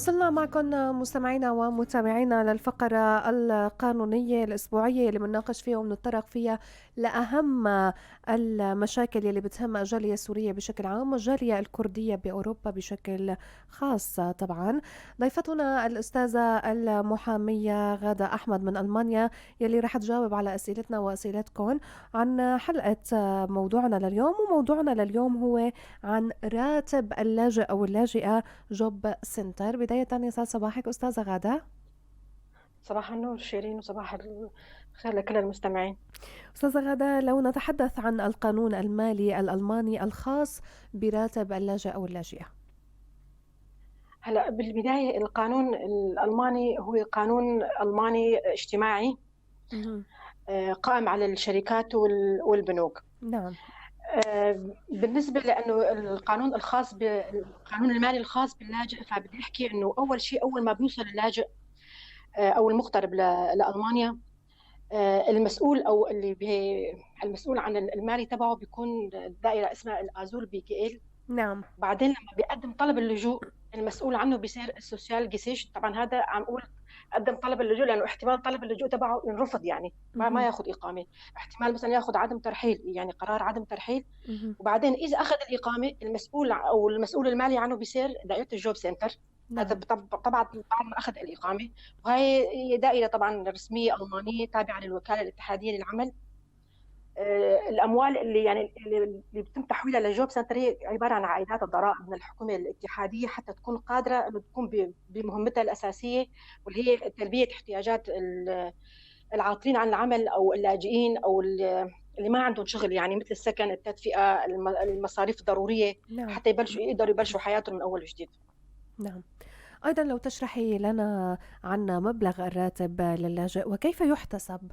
وصلنا معكم مستمعينا ومتابعينا للفقرة القانونية الأسبوعية اللي بنناقش فيها وبنتطرق فيها لأهم المشاكل اللي بتهم الجالية السورية بشكل عام والجالية الكردية بأوروبا بشكل خاص. طبعا ضيفتنا الأستاذة المحامية غادة أحمد من ألمانيا يلي رح تجاوب على أسئلتنا وأسئلتكم عن حلقة موضوعنا لليوم، وموضوعنا لليوم هو عن راتب اللاجئ أو اللاجئة Jobcenter. بداية يسعد صباحك أستاذة غادة. صباح النور شيرين، وصباح الخير لكل المستمعين. أستاذة غادة، لو نتحدث عن القانون المالي الألماني الخاص براتب اللاجئ أو اللاجئة. هلا بالبداية القانون الألماني هو قانون ألماني اجتماعي قائم على الشركات والبنوك. بالنسبة لأنه القانون الخاص القانون المالي الخاص باللاجئ، فبدي أحكي إنه أول شيء أول ما بيوصل اللاجئ أو المغترب لألمانيا، المسؤول أو اللي المسؤول عن المالي تبعه بيكون دائرة اسمها ال Asyl BGL. بعدين لما بيقدم طلب اللجوء المسؤول عنه بيصير ال Sozialgericht. طبعا هذا عم أقول قدم طلب اللجوء لأنه احتمال طلب اللجوء تبعه ينرفض، يعني ما ياخذ إقامة، احتمال مثلا ياخذ عدم ترحيل، يعني قرار عدم ترحيل. وبعدين إذا أخذ الإقامة المسؤول أو المسؤول المالي عنه بيصير دائرة ال Jobcenter. هذا طبعا بعد ما أخذ الإقامة، وهي دائرة طبعا رسمية ألمانية تابعة للوكالة الاتحادية للعمل. الأموال اللي بتم تحويلها لل Jobcenter هي عبارة عن عائدات الضرائب من الحكومة الاتحادية حتى تكون قادرة إنه تكون بمهمتها الأساسية واللي هي تلبية احتياجات العاطلين عن العمل أو اللاجئين أو اللي ما عندهم شغل، يعني مثل السكن، التدفئة، المصاريف الضرورية. حتى يقدروا يبلشوا حياتهم من أول وجديد. أيضا لو تشرحي لنا عن مبلغ الراتب للاجئ وكيف يحتسب.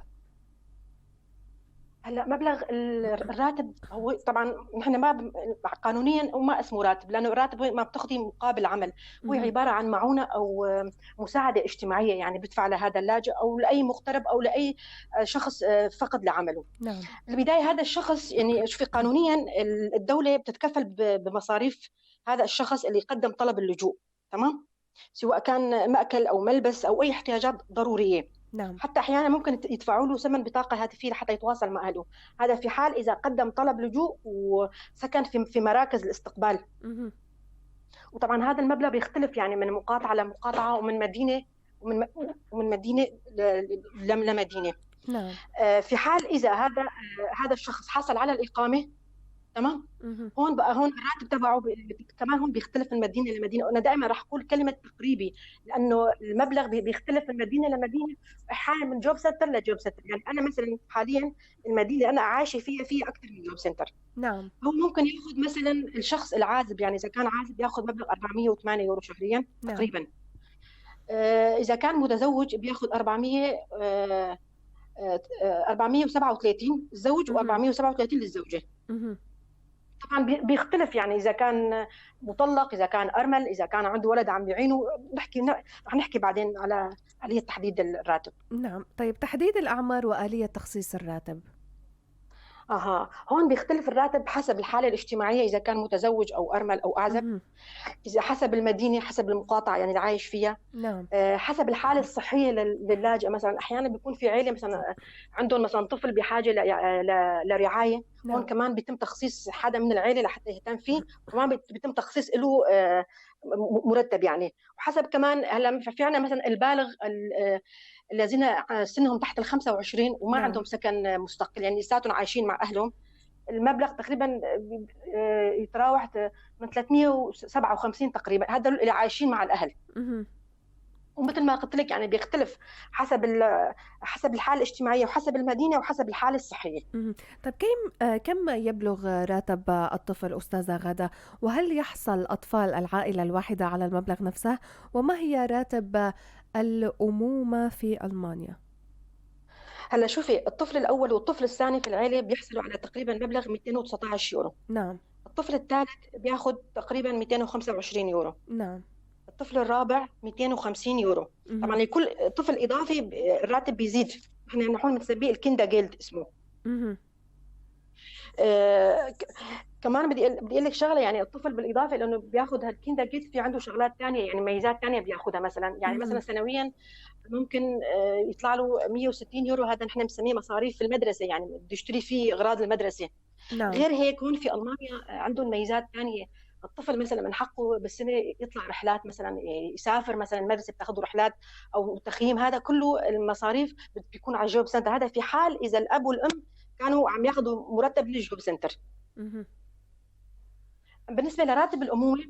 هلا مبلغ الراتب هو طبعا نحن ما قانونيا وما اسمه راتب، لانه الراتب ما بتاخذي مقابل عمل، هو عباره عن معونه او مساعده اجتماعيه، يعني بدفع لهذا اللاجئ او لاي مغترب او لاي شخص فقد لعمله. بالبدايه هذا الشخص يعني شوفي قانونيا الدوله بتتكفل بمصاريف هذا الشخص اللي قدم طلب اللجوء، تمام؟ سواء كان مأكل او ملبس او اي احتياجات ضروريه. حتى أحيانا ممكن يدفعوا له ثمن بطاقة هاتفية لحتى يتواصل مع أهله. هذا في حال إذا قدم طلب لجوء وسكن في مراكز الاستقبال. وطبعا هذا المبلغ بيختلف يعني من مقاطعة لمقاطعة ومن مدينة ومن مدينة لمدينة. في حال إذا هذا الشخص حصل على الإقامة، تمام؟ هون بقى هون الراتب تبعه كمان هون بيختلف من مدينة لمدينة. أنا دائما راح أقول كلمة تقريبي لأنه المبلغ بيختلف من مدينة لمدينة، أحيانا من Jobcenter ل Jobcenter. يعني أنا مثلا حاليا المدينة اللي أنا عايشة فيها أكثر من Jobcenter. هو ممكن ياخذ مثلا الشخص العازب، يعني إذا كان عازب ياخذ مبلغ 408 يورو شهريا. تقريبا. إذا كان متزوج بياخذ 437 الزوج و437 للزوجة. طبعا بيختلف، يعني إذا كان مطلق، إذا كان أرمل، إذا كان عنده ولد عم يعينه. رح نحكي بعدين على آلية تحديد الراتب. طيب تحديد الأعمار وآلية تخصيص الراتب. هون بيختلف الراتب حسب الحالة الاجتماعية، إذا كان متزوج أو أرمل أو أعزب، إذا حسب المدينة، حسب المقاطعة يعني اللي عايش فيها. حسب الحالة الصحية للاجئ. مثلا أحيانا بيكون في عائلة مثلا عندهم مثلا طفل بحاجة لرعاية. هون كمان بيتم تخصيص حدا من العائلة لحتى يهتم فيه، وكمان بيتم تخصيص له مرتب يعني. وحسب كمان هلا في عندنا مثلا البالغ الذين سنهم تحت ال 25 وما عندهم سكن مستقل، يعني لساتهم عايشين مع أهلهم، المبلغ تقريباً يتراوح من 357 تقريباً، هذا اللي عايشين مع الأهل. ومثل ما قلت لك يعني بيختلف حسب الحالة الاجتماعية وحسب المدينة وحسب الحالة الصحية. طيب كم يبلغ راتب الطفل أستاذة غادة؟ وهل يحصل أطفال العائلة الواحدة على المبلغ نفسه؟ وما هي راتب الأمومة في ألمانيا؟ هلا شوفي، الطفل الأول والطفل الثاني في العائلة بيحصلوا على تقريباً مبلغ 219 يورو. الطفل الثالث بياخذ تقريباً 225 يورو. الطفل الرابع 250 يورو. طبعاً لكل طفل إضافي الراتب بيزيد، نحن بنسميه ال Kindergeld اسمه. كمان بدي اقول لك شغله، يعني الطفل بالاضافة لانه بياخذ هال Kindergeld في عنده شغلات ثانية، يعني ميزات ثانية بياخذها مثلا، يعني مثلا سنويا ممكن يطلع له 160 يورو، هذا نحن بنسميه مصاريف في المدرسة، يعني بده يشتري فيه اغراض المدرسة. نعم. غير هيك هون في المانيا عندهم ميزات ثانية. الطفل مثلا من حقه بالسنة يطلع رحلات، مثلا يسافر، مثلا المدرسة بتاخذه رحلات او تخييم، هذا كله المصاريف بيكون على ال Jobcenter. هذا في حال اذا الاب والام كانوا عم ياخذوا مرتب من ال Jobcenter. بالنسبة لراتب الامومة،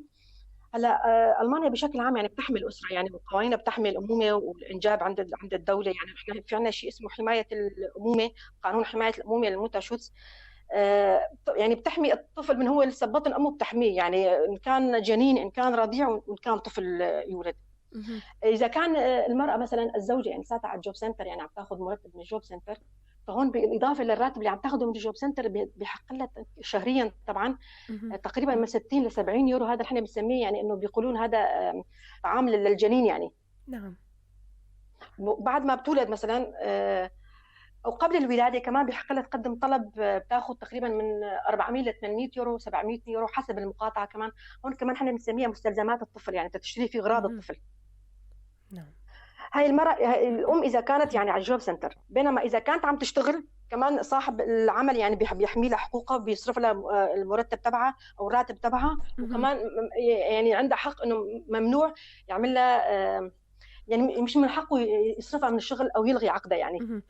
هلا المانيا بشكل عام يعني بتحمي الاسرة، يعني قوانينها بتحمي الامومة والانجاب عند الدولة. يعني احنا في عندنا شيء اسمه حماية الامومة، قانون حماية الامومة ال Mutterschutz، يعني بتحمي الطفل من هو لسه ببطن امه، بتحميه يعني ان كان جنين، ان كان رضيع، وان كان طفل يولد. اذا كان المراة مثلا الزوجة يعني لساتها على ال Jobcenter، يعني عم تاخذ مرتب من ال Jobcenter، فهون بالاضافة للراتب اللي عم تاخذه من ال Jobcenter بحق لها شهريا طبعا تقريبا من 60 ل 70 يورو. هذا احنا بنسميه يعني انه بيقولون هذا طعام للجنين يعني. نعم. بعد ما بتولد مثلا او قبل الولادة كمان بحق لها تقدم طلب، بتاخذ تقريبا من 400 ل 800 يورو، 700 يورو حسب المقاطعة. كمان هون كمان احنا بنسميها مستلزمات الطفل، يعني تشتري فيه اغراض الطفل. نعم. هاي المرأة الأم إذا كانت يعني على ال Jobcenter، بينما إذا كانت عم تشتغل كمان صاحب العمل يعني بيحمي لها حقوقها، بيصرف لها المرتب تبعها أو الراتب تبعها، وكمان يعني عندها حق إنه ممنوع يعمل لها، يعني مش من حقه يصرفها من الشغل أو يلغي عقدها يعني.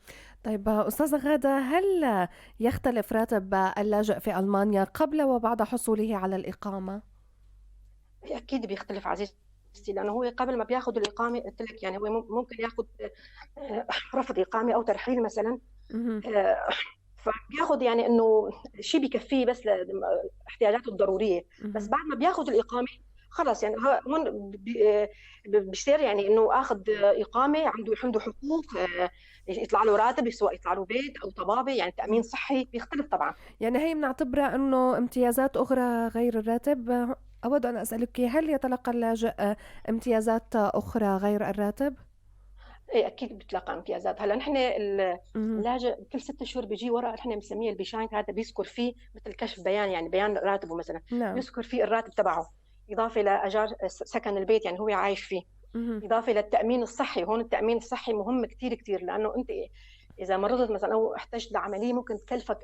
طيب أستاذة غادة، هل يختلف راتب اللاجئ في ألمانيا قبل وبعد حصوله على الإقامة؟ أكيد بيختلف عزيزتي، لأنه هو قبل ما بياخذ الإقامة قلت لك يعني هو ممكن ياخذ رفض إقامة أو ترحيل مثلا، فبياخذ يعني إنه شيء بكفيه بس لاحتياجاته الضرورية. بس بعد ما بياخذ الإقامة خلص يعني هون بيصير يعني إنه آخذ إقامة، عنده حقوق، يطلع له راتب، سواء يطلع له بيت أو طبابة، يعني تأمين صحي، بيختلف طبعا. يعني هي بنعتبرها إنه امتيازات أخرى غير الراتب. أود أن أسألك، هل يتلقى اللاجئ امتيازات أخرى غير الراتب؟ إيه أكيد بتلقى امتيازات. هلا نحن اللاجئ كل 6 شهور بيجي ورقة نحن بنسميه ال Bescheid، هذا بيذكر فيه مثل كشف بيان، يعني بيان راتبه مثلا. نعم. بيذكر فيه الراتب تبعه، إضافة لأجار سكن البيت يعني هو عايش فيه، إضافة للتأمين الصحي. هون التأمين الصحي مهم كتير كتير، لأنه أنت إذا مرضت مثلا أو احتجت لعملية ممكن تكلفك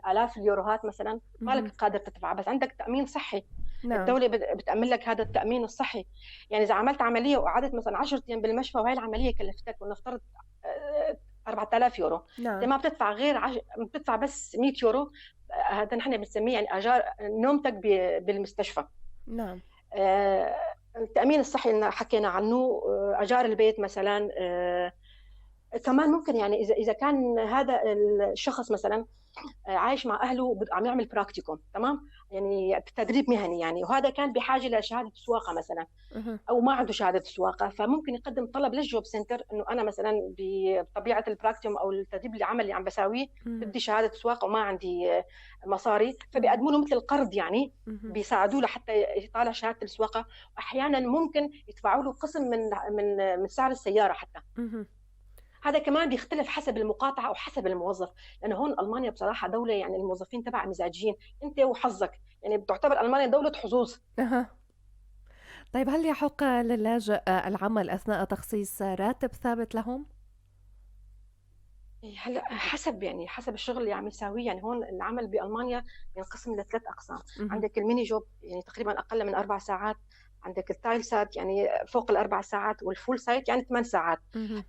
آلاف اليوروهات مثلا، ما لك قادر تدفع، بس عندك تأمين صحي. نعم. الدولة بتأمن لك هذا التأمين الصحي. يعني إذا عملت عملية وقعدت مثلا 10 أيام بالمشفى وهي العملية كلفتك ونفترض 4000 يورو. نعم. ما بتدفع غير بتدفع بس 100 يورو، هذا نحن بنسميه يعني أجار نومتك بالمستشفى. نعم. التأمين الصحي اللي حكينا عنه، أجار البيت مثلا، كمان ممكن يعني إذا كان هذا الشخص مثلا عايش مع أهله عم يعمل Praktikum، تمام، يعني تدريب مهني يعني، وهذا كان بحاجة لشهادة سواقة مثلا أو ما عنده شهادة سواقة، فممكن يقدم طلب لل Jobcenter إنه أنا مثلا بطبيعة ال Praktikum أو التدريب العمل اللي عم بساويه بدي شهادة سواقة وما عندي مصاري، فبيقدموا له مثل القرض يعني، بيساعدوه لحتى يطالع شهادة السواقة. وأحيانا ممكن يدفعوا له قسم من من من سعر السيارة حتى. هذا كمان بيختلف حسب المقاطعة وحسب الموظف، لأنه هون ألمانيا بصراحة دولة يعني الموظفين تبع مزاجيين، أنت وحظك، يعني بتعتبر ألمانيا دولة حظوظ. طيب هل يحق للاجئ العمل أثناء تخصيص راتب ثابت لهم؟ هلا حسب، يعني حسب الشغل اللي عم يساويه. يعني هون العمل بألمانيا بينقسم لثلاث أقسام. عندك ال Minijob يعني تقريبا أقل من 4 ساعات، عندك ال Teilzeit يعني فوق 4 ساعات، وال Vollzeit يعني 8 ساعات.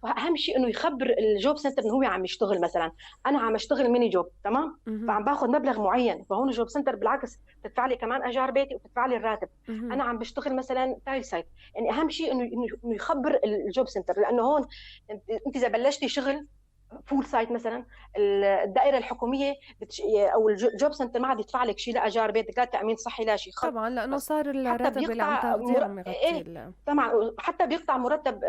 فأهم شيء إنه يخبر ال Jobcenter إنه هو عم يشتغل، مثلا أنا عم أشتغل Minijob، تمام، فعم باخذ مبلغ معين، فهون ال Jobcenter بالعكس بتدفع لي كمان أجار بيتي وبتدفع لي الراتب. أنا عم بشتغل مثلا Teilzeit، يعني أهم شيء إنه يخبر ال Jobcenter، لأنه هون أنت إذا بلشتي شغل Vollzeit مثلا، الدائرة الحكومية او ال Jobcenter ما عاد يدفع لك شيء، لا اجار بيتك، لا تامين صحي، لا شيء. طبعا لانه صار الراتب اللي عم تاخذيه عم يغطي طبعا، حتى بيقطع مرتب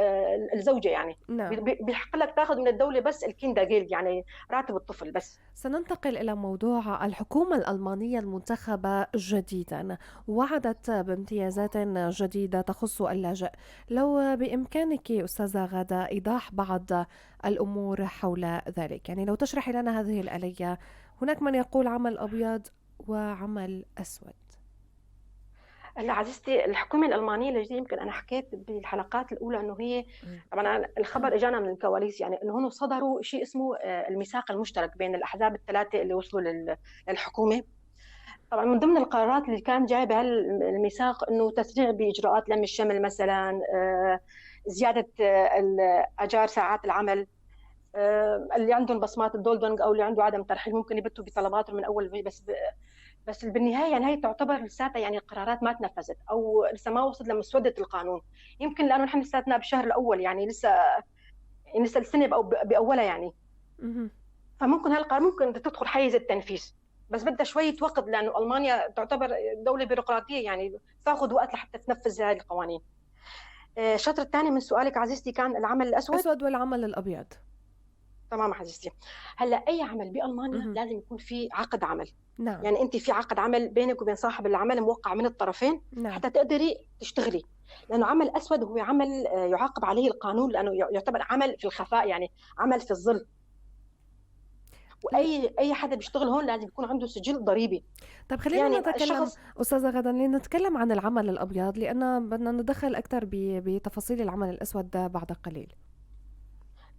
الزوجة يعني. نعم. بيحق لك تاخذ من الدولة بس ال Kindergeld، يعني راتب الطفل بس. سننتقل الى موضوع الحكومة الالمانية المنتخبه جديدا، وعدت بامتيازات جديدة تخص اللاجئ. لو بامكانك استاذه غاده ايضاح بعض الامور حول ذلك، يعني لو تشرحي لنا هذه الآلية، هناك من يقول عمل أبيض وعمل أسود. هلا عزيزتي، الحكومة الألمانية الجديدة يمكن أنا حكيت بالحلقات الأولى إنه هي طبعاً الخبر إجانا من الكواليس، يعني إنه هن صدروا شيء اسمه الميثاق المشترك بين الأحزاب الثلاثة اللي وصلوا للحكومة. طبعاً من ضمن القرارات اللي كان جاي بهالميثاق إنه تسريع بإجراءات لم الشمل مثلاً، زيادة أجار ساعات العمل، اللي عندهم بصمات الدولدونج أو اللي عنده عدم ترحيل ممكن يبتوا بطلباتهم من أول، بس بالنهاية يعني هي تعتبر لساتها يعني قرارات ما تنفذت أو لسه ما وصلت لمسودة القانون، يمكن لأنه نحن لساتنا بالشهر الأول، يعني لسه السنة بأولها يعني. فممكن هالقرار ممكن تدخل حيز التنفيذ، بس بدها شوية وقت لأنه ألمانيا تعتبر دولة بيروقراطية، يعني تأخذ وقت لحتى تنفذ هذه القوانين. الشطر الثاني من سؤالك عزيزتي كان العمل الأسود الأسود والعمل الأبيض. تمام عزيزتي. هلا أي عمل بألمانيا لازم يكون في عقد عمل. نعم. يعني أنت في عقد عمل بينك وبين صاحب العمل موقع من الطرفين. نعم. حتى تقدري تشتغلي، لأنه عمل أسود هو عمل يعاقب عليه القانون، لأنه يعتبر عمل في الخفاء، يعني عمل في الظل. وأي أي حدا بيشتغل هون لازم يكون عنده سجل ضريبي. طيب خلينا يعني نتكلم أستاذة غادة، نتكلم عن العمل الأبيض لأن بدنا ندخل أكثر بتفاصيل العمل الأسود بعد قليل.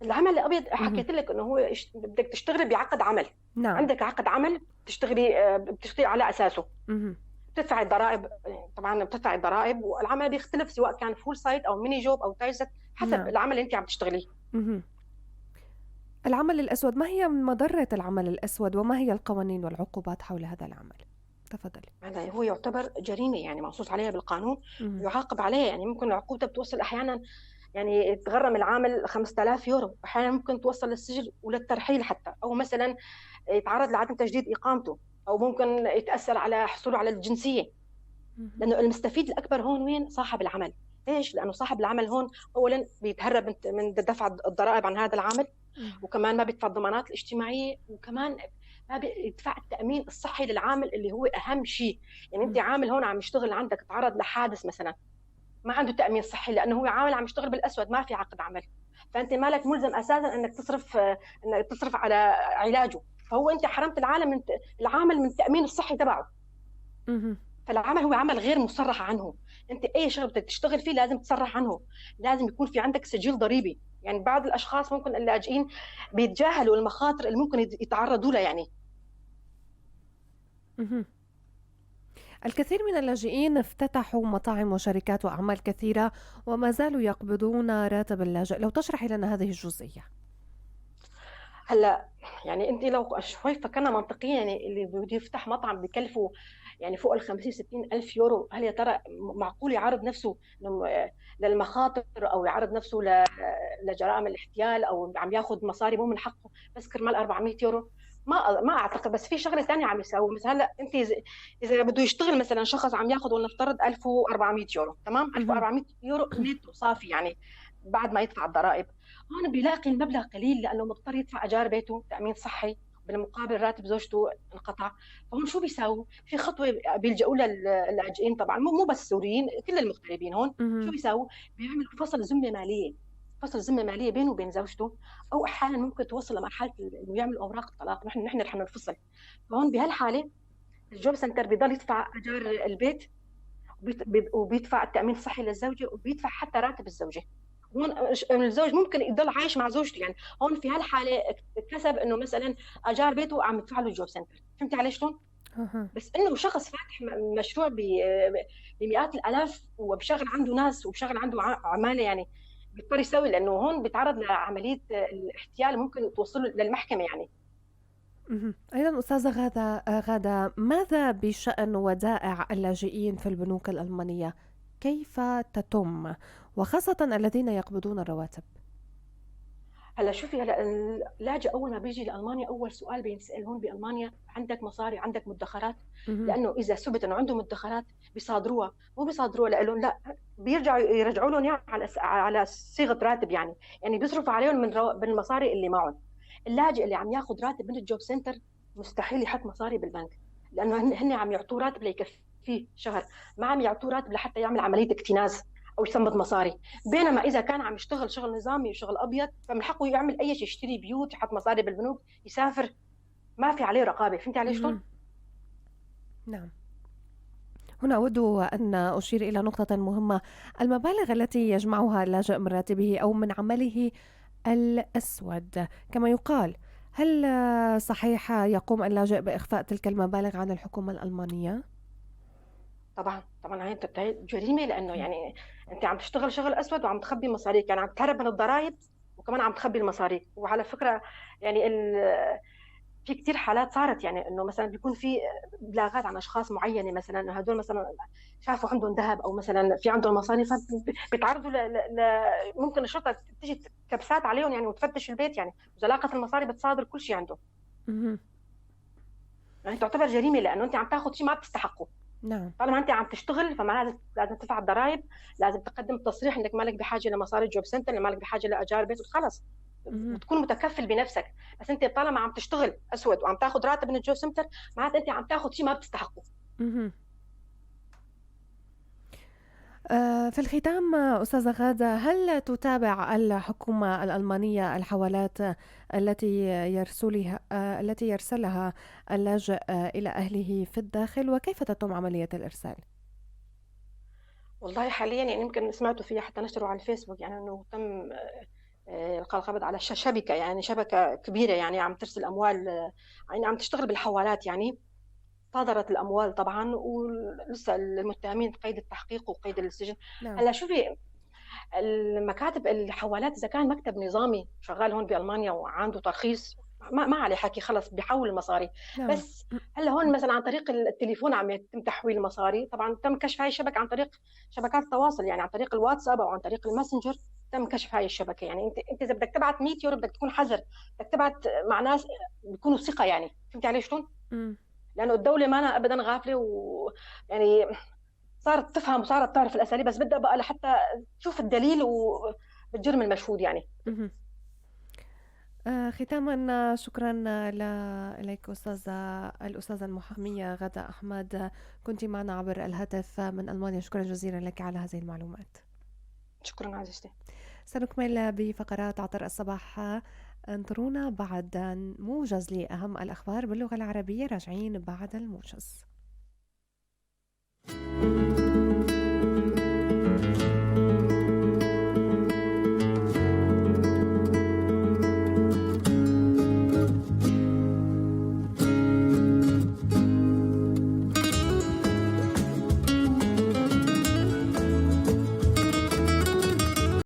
العمل الأبيض حكيت لك إنه هو بدك تشتغلي بعقد عمل. نعم. عندك عقد عمل بتشتغلي على أساسه. بتدفعي الضرائب، طبعاً بتدفعي الضرائب، والعمل بيختلف سواء كان Vollzeit أو Minijob أو Teilzeit حسب نعم. العمل اللي أنت عم تشتغليه. العمل الأسود، ما هي مضرة العمل الأسود وما هي القوانين والعقوبات حول هذا العمل؟ تفضلي. هذا هو يعتبر جريمة، يعني منصوص عليها بالقانون، يعاقب عليها، يعني ممكن عقوبتها بتوصل أحياناً يعني تغرم العامل 5000 يورو، أحياناً ممكن توصل للسجن وللترحيل حتى، أو مثلاً يتعرض لعدم تجديد إقامته، أو ممكن يتأثر على حصوله على الجنسية. لأنه المستفيد الأكبر هون وين؟ صاحب العمل. ليش؟ لأنه صاحب العمل هون أولاً بيتهرب من دفع الضرائب عن هذا العامل، وكمان ما بيدفع الضمانات الاجتماعية، وكمان ما بيدفع التأمين الصحي للعامل اللي هو أهم شيء. يعني أنت عامل هون عم يشتغل عندك تعرض لحادث مثلاً، ما عنده تأمين صحي لأنه هو عامل عم يشتغل بالأسود، ما في عقد عمل، فأنت مالك ملزم أساساً إنك تصرف على علاجه، فهو أنت حرمت العامل من التأمين الصحي تبعه. فالعمل هو عمل غير مصرح عنه، أنت أي شغل بدك تشتغل فيه لازم تصرح عنه، لازم يكون في عندك سجل ضريبي. يعني بعض الأشخاص ممكن اللاجئين بيتجاهلوا المخاطر اللي ممكن يتعرضوا لها. يعني الكثير من اللاجئين افتتحوا مطاعم وشركات وأعمال كثيرة وما زالوا يقبضون راتب اللاجئ، لو تشرحي لنا هذه الجزئية. هلا يعني أنت لو شوي فكرنا منطقيا، يعني اللي بده يفتح مطعم بكلفه يعني فوق ال 50-60 ألف يورو، هل يا ترى معقول يعرض نفسه للمخاطر أو يعرض نفسه لجرائم الاحتيال أو عم ياخذ مصاري مو من حقه بس كرمال 400 يورو؟ ما أعتقد. بس في شغلة ثانية عم يساوي، مثلا هلا أنت إذا بده يشتغل مثلا شخص عم ياخذ ولنفترض 1400 يورو، تمام؟ 1400 يورو نتو صافي، يعني بعد ما يدفع الضرائب، هون بيلاقي المبلغ قليل لأنه مضطر يدفع أجار بيته، تأمين صحي، بالمقابل راتب زوجته انقطع. فهم شو بيساووا؟ في خطوة بيلجؤوا لها اللاجئين طبعاً، مو بس السوريين، كل المغتربين هون. شو بيساووا؟ بيعملوا فصل ذمة مالية، فصل ذمة مالية بينه وبين زوجته، أو أحياناً ممكن توصل لمرحلة إنه يعملوا أوراق الطلاق، نحن رح ننفصل. فهون بهالحالة الجوب سنتر بيضل يدفع أجار البيت، وبيدفع التأمين الصحي للزوجة، وبيدفع حتى راتب الزوجة. هون الزوج ممكن يضل عايش مع زوجته، يعني هون في هالحالة اكتسب إنه مثلاً أجار بيته عم يدفع له الجوب سنتر. فهمتي علي شلون؟ بس إنه شخص فاتح مشروع بمئات الآلاف وبشغل عنده ناس وبشغل عنده عمالة، يعني بيضطر يسوي، لأنه هون بيتعرض لعملية الاحتيال ممكن توصله للمحكمة. يعني أيضاً أستاذة غادة، ماذا بشأن ودائع اللاجئين في البنوك الألمانية؟ كيف تتم، وخاصة الذين يقبضون الرواتب؟ هلا شوفي، هلا اللاجئ أول ما بيجي لألمانيا أول سؤال بينسأل هون بألمانيا، عندك مصاري، عندك مدخرات؟ لأنه إذا ثبت إنه عنده مدخرات بيصادروها، مو بيصادروها لإلهم، لا بيرجعوا يرجعوا لهم إياها على صيغة راتب، يعني بيصرفوا عليهم من المصاري اللي معهم. اللاجئ اللي عم ياخذ راتب من الجوب سنتر مستحيل يحط مصاري بالبنك، لأنه هن عم يعطوه راتب ليكفيه شهر، ما عم يعطوه راتب لحتى يعمل عملية اكتناز أو يصمد مصاري. بينما إذا كان عم يشتغل شغل نظامي وشغل أبيض فمن حقه يعمل أي شيء، يشتري بيوت، يحط مصاري بالبنوك، يسافر. ما في عليه رقابة. فهمتي علي شلون؟ نعم. هنا أود أن أشير إلى نقطة مهمة، المبالغ التي يجمعها اللاجئ من راتبه أو من عمله الأسود كما يقال، هل صحيح يقوم اللاجئ بإخفاء تلك المبالغ عن الحكومة الألمانية؟ طبعا طبعا، هي جريمة، لأنه يعني أنت عم تشتغل شغل أسود وعم تخبي مصاريك، يعني عم تهرب من الضرائب وكمان عم تخبي المصاري. وعلى فكرة يعني في كثير حالات صارت، يعني انه مثلا بيكون في بلاغات عن اشخاص معينة، مثلا انه هدول مثلا شافوا عندهم ذهب او مثلا في عندهم مصاري، فبيتعرضوا ممكن الشرطة تيجي كبسات عليهم يعني وتفتش البيت، يعني اذا لاقت المصاري بتصادر كل شيء عندهم. يعني تعتبر جريمة، لانه انت عم تاخذ شيء ما بتستحقه. نعم. طالما انت عم تشتغل فما لازم تدفع الضرائب، لازم تقدم تصريح انك مالك بحاجة لمصاري Jobcenter، مالك بحاجة لاجار بيت، وخلص بتكون متكفل بنفسك. بس انت طالما عم تشتغل اسود وعم تاخذ راتب من ال Jobcenter، معناته انت عم تاخذ شيء ما بتستحقه. في الختام أستاذة غادة، هل تتابع الحكومة الألمانية الحوالات التي يرسلها اللاجئ إلى أهله في الداخل، وكيف تتم عملية الإرسال؟ والله حاليا يعني يمكن سمعتوا فيها، حتى نشروا على الفيسبوك، يعني أنه تم إلقاء القبض على شبكة، يعني شبكة كبيرة، يعني عم ترسل أموال، يعني عم تشتغل بالحوالات، يعني صادرت الأموال طبعا، ولسه المتهمين قيد التحقيق وقيد السجن. نعم. هلا شوفي المكاتب الحوالات، إذا كان مكتب نظامي شغال هون بألمانيا وعنده ترخيص ما عليه حكي، خلص بيحول المصاري. نعم. بس هلا هون مثلا عن طريق التليفون عم يتم تحويل المصاري. طبعا تم كشف هاي الشبكة عن طريق شبكات التواصل، يعني عن طريق الواتساب أو عن طريق الماسنجر تم كشف هاي الشبكة. يعني أنت إذا بدك تبعت 100 يورو بدك تكون حذر، بدك تبعت مع ناس بيكونوا ثقة، يعني فهمتي علي شلون؟ لأنه الدولة ما أنا أبداً غافلة، ويعني صارت تفهم وصارت تعرف الأساليب، بس بدها بقى لحتى تشوف الدليل وبالجرم المشهود يعني. ختاماً شكراً لك الأستاذة المحامية غادة أحمد، كنت معنا عبر الهاتف من ألمانيا. شكراً جزيلاً لك على هذه المعلومات. شكراً عزيزتي. سنكمل بفقرات عطر الصباح، انطرونا بعد موجز لأهم الأخبار باللغة العربية، راجعين بعد الموجز.